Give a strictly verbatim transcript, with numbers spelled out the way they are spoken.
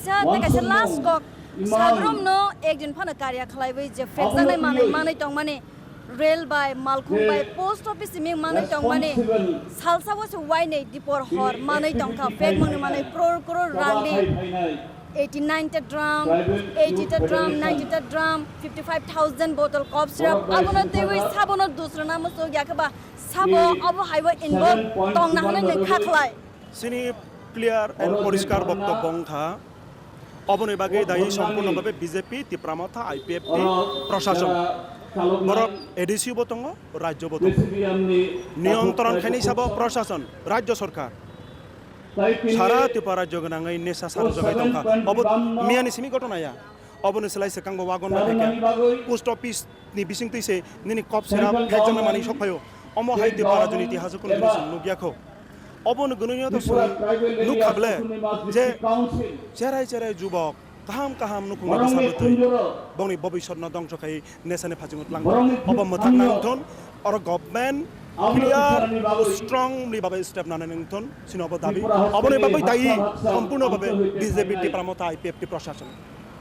Sa tei kaisa last kok, sabrumno ek din phano karya khlaiwi je phekjaknai manwi manwi tongmani, rail bai, malkhung bai, post office simi manwi tongmani, salsa o se wainwi dipor hor manwi tongkha, phekmani manwi crore crore rangni eighty nine ta drum, eighty ta drum, ninety ta drum, fifty five thousand bottle cough syrup, abono twiwi sabono dusrana muchuk yakhe ba sabo obo haibo involve tongna hwnwi nwng kha khlai. Chini clear and poriskar boktobbo wng kha. Oboni bagwi dayi sompurno bhabe B J P, Tipra Motha, I P F T, proshason. Borok A D C bo tongo, rajyo bo tongo. Niyontron khainai sabo proshason, rajyo sorkar. Sara Tripura rajyo gwnangwi nesa sar jagwi tongkha. Obo miyani simi ghotona ya. Oboni slai swkang bo wagon bai khaikha. Post office ni bisingtwi se nini cough syrup phekjakna manwi sokphaio. Omo hai Tripura rajyoni itihasw kunu jini chwng nukya kho. Obono gwnwino to chwng nukha ble je cherai cherai jubok kaham kaham nukhungni bwsa bwtwi bongni bobisotno dongso khai nesani phajingo twlang. Obo mwthakna wngthon, oro government clear strongly babai step nanani wngthon, chini obo dabi. Oboni bagwi dayi sompurno babe B J P Tipra Motha I P F T proshason.